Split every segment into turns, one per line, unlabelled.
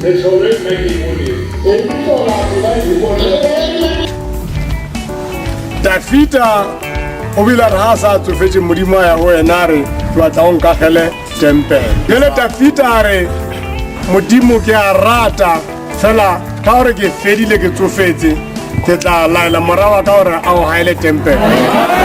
Mehlolo e nna ke e boneng.
Dafita o bile a re ga a sa tsofetše Modimo a ya go yena a re ke batla go nkagele tempele. Bjale Dafita a re Modimo ke a rata fela ka gore ke fedile ke tsofetse ke tla laela mora wa ka gore a o gaele tempele.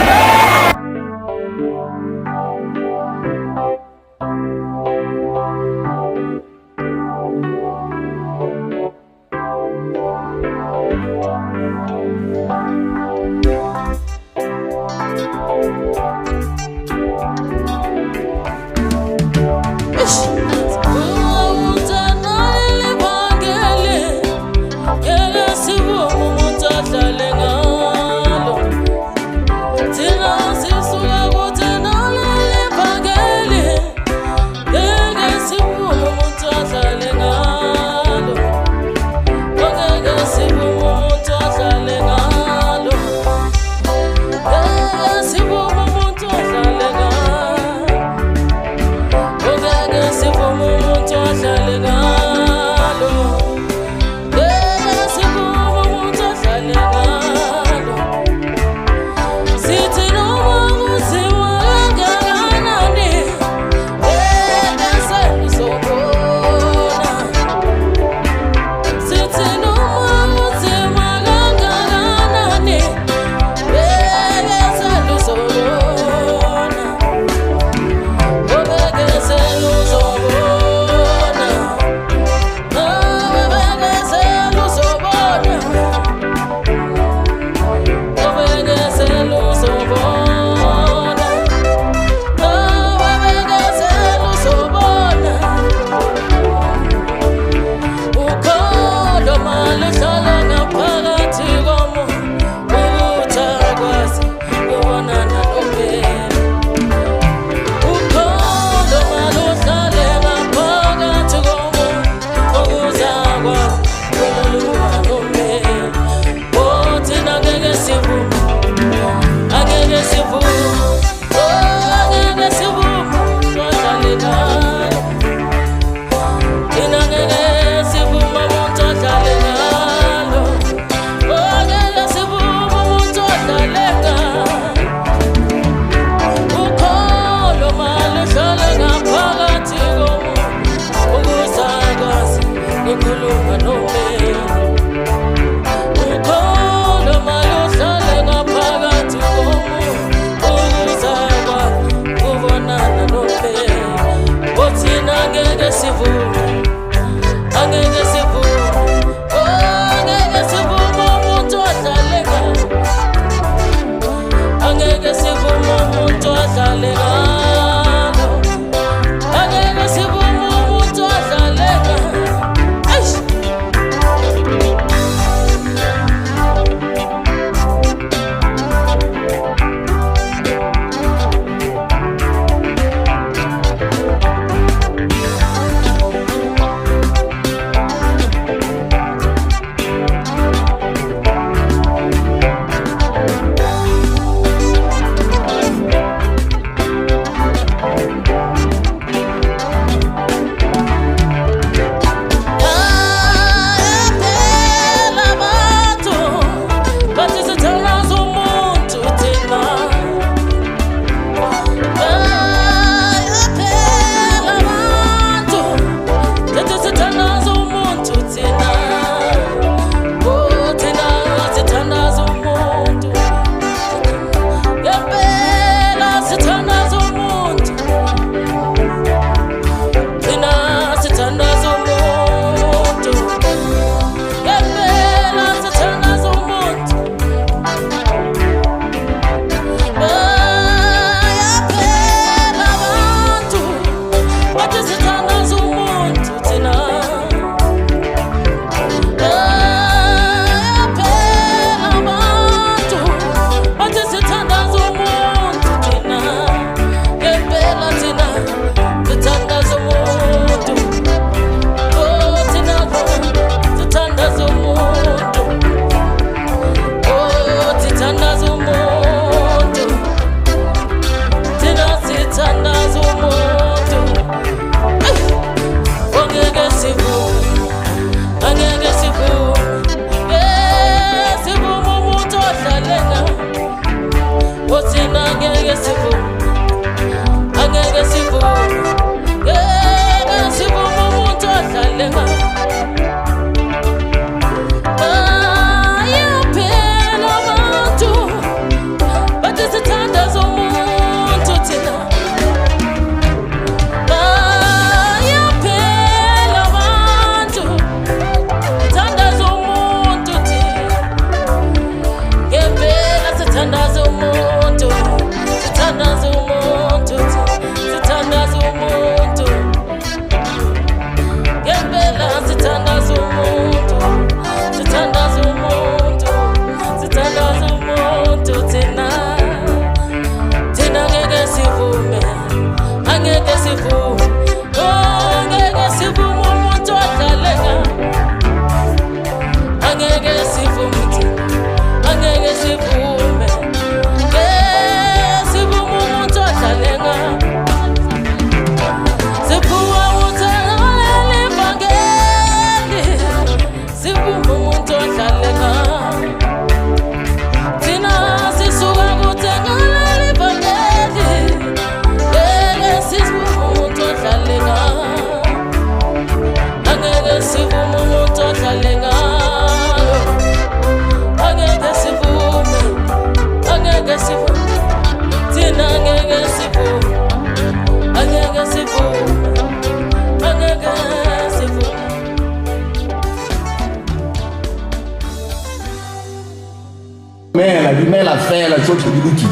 Dumela, dumela fela, tsohle di lokile.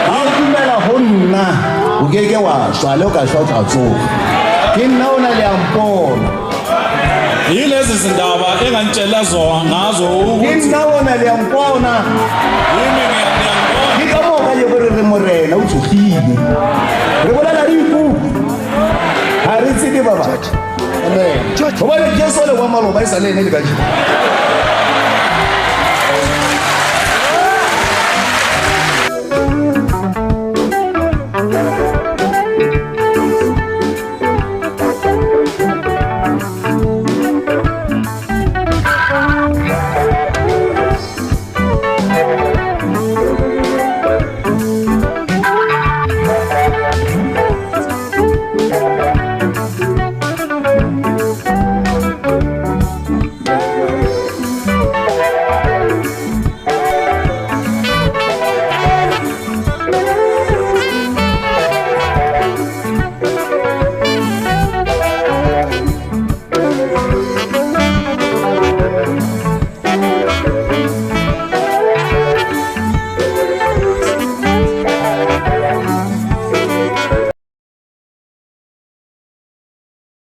Ga o dumela go nna, o ke ke wa šwa, le o ka šwa o tla tsoga. Ke nna o na le a mpona.
Yilezi zindaba engangitshela zona ngazo
Ke
ukuthi
nna o na le a mpona.
yimi ngiyangibona.
Ke ka moo ka ye gore re morena o tsogile. Re bolela re ikutlwa. Ga re tsebe ba batho. Amen. Gobane Jesu le wa maloba e sa le ene le kajeno.